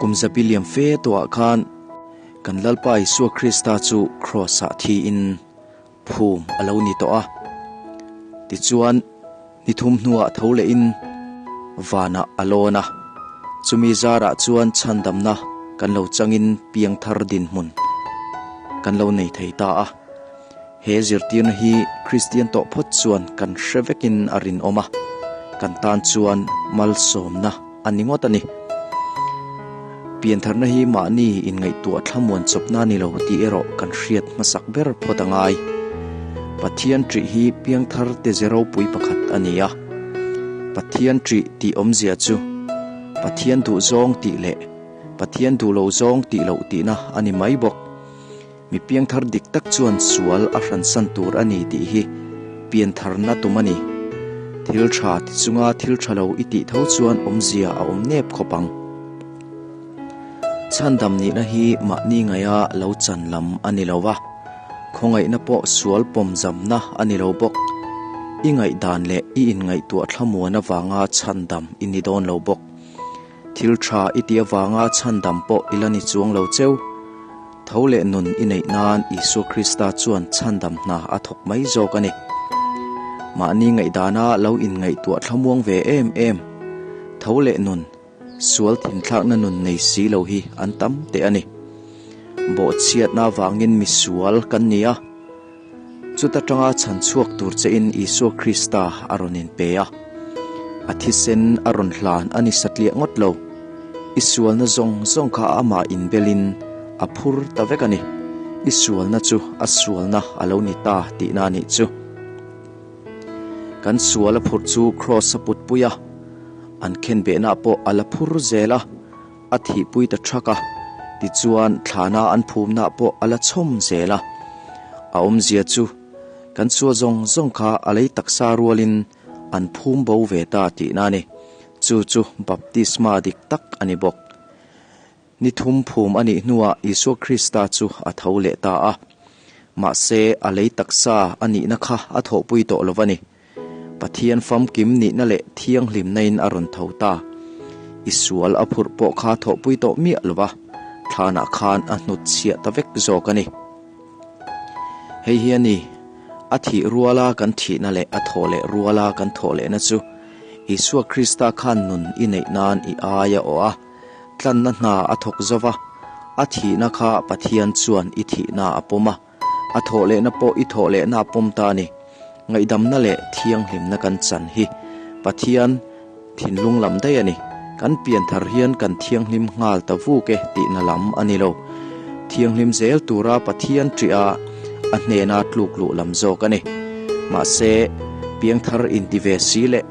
Kum zabi liam fe tawhah khan kan Lalpa Isua Krista chu Kraws-ah thiin phum a lo ni tawh a. Tichuan, ni thum hnuah tho lehin vanah a lawn a. Chumi zarah chuan chhandamna kan lo changin piangthar dinhmun kan lo nei thei ta a. He zirtirna hi Kristian tawh phawt chuan kan hre vekin a rinawm a, kan tan chuan malsawmna a ni ngawt a ni. Piantharna hi mahni inngaihtuah thlamuan chawpna a ni lo tih erawh kan hriat hmasak ber phawt a ngai. Pathian ṭih hi piangthar te ze ropui pakhat a ni a. Pathian ṭih tih awmzia chu Pathian duhzawng tih leh Pathian duh lo zawng tih loh tihna a ni mai bawk. Mi piangthar dik tak chuan sual a hransan tur a ni tih hi piantharna tum a ni. Thil tha ti chunga thil tha lo i tih tho chuan awmzia a awm nep khawp ang. Chhandam nihna hi mahni ngaia lo chan lam a ni lo va, khawngaihna pawh sual pawmzamna a ni lo bawk. I ngaihdan leh i inngaihtuah thlamuan avanga chhandam i ni dawn lo bawk. Thil tha i tih avanga chhandam pawh i la ni chuang lo cheu. Tho leh nun i neih nan Isua Krista chuan chhandam hna a thawk mai zawk a ni. Mahni ngaihdana lo inngaihtuah thlamuang ve em em. Tho leh nun, sual thinthlakna nun nei si lo hi an tam teh a ni. Bawhchhiatna avangin misual kan ni a. Chuta tanga chhan chhuak tur chein Isua Krista a rawn inpe a. A thisen a rawn hlan a ni satliah ngawt lo. I sualna zawng zawng kha amah inbelin a phur ta vek a ni. I sualna chu a sualna a lo ni ta tihna a nih chu. Kan sual a phurh chu Kraws a putpui a, an khenbehna pawh a la phur zel a. A thihpui ta thak a, tichuan thlana an phumna pawh a la chhawm zel a. A awmzia chu kan chua zawng zawng kha a lei taksa rualin an phum bo ve ta tihna a ni. Chu chu baptisma dik tak a ni bawk. Ni thum phum a nih hnuah Isua Krista chu a tho leh ta a. Mahse a lei taksa a nihna kha a thawhpui tawh lo va ni. Pathian famkim nihna leh thianghlimna-in a rawn tho ta. I sual a phurh pawh kha thawhpui tawh miah lo va, thlanah khan a hnut chhiah ta vek zawk a ni. Hei hi a ni, a thih ruala kan thihna leh a thawh leh ruala kan thawh lehna chu Isua Krista khan nun i neih nan i ai a awh a, tlanna hna a thawk zo va, a thihna kha Pathian chuan i thihna a pawm a. A thawhlehna pawh i thawhlehna a pawm ta a ni. Ngaihdamna leh thianghlimna kan chan hi Pathian thinlung lam daih a ni. Kan pianthar hian kan thianghlim nghal ta vuk e tihna lam a ni lo. Thianghlim zel tura Pathian ṭiha a hnena tluk luh lam zawk a ni. Mahse, piangthar inti ve si leh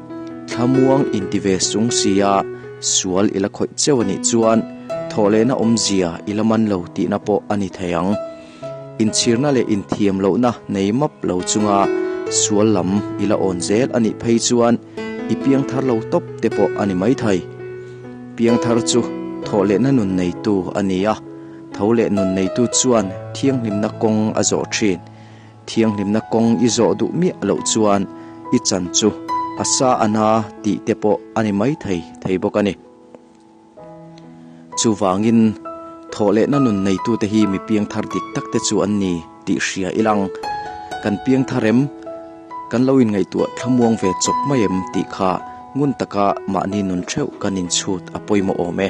thlamuang inti ve sung sia sual i la khawih cheu a nih chuan thawhlehna awmzia i la man lo tihna pawh a ni thei ang. Inchhirna leh inthiam lohna nei map lo chunga sual lam i la awn zel a nih phei chuan i piangthar lo tawp te pawh a ni maithei. Piangthar chu thawh lehna nun neitu a ni a, tho leh nun neitu chuan thianghlimna kawng a zawh thin. Thianghlimna kawng i zawh duh miah loh chuan i chan chu a sa a na tih te pawh a ni maithei thei bawk a ni. Chuvangin, thawhlehna nun neitute hi mi piangthar dik takte chu an ni tih hria ilang. Kan piangthar em? Kan lo inngaihtuah thlamuang ve chawp mai em tih kha ngun taka mahni nun theuh kan inchhut a pawimawh awm e.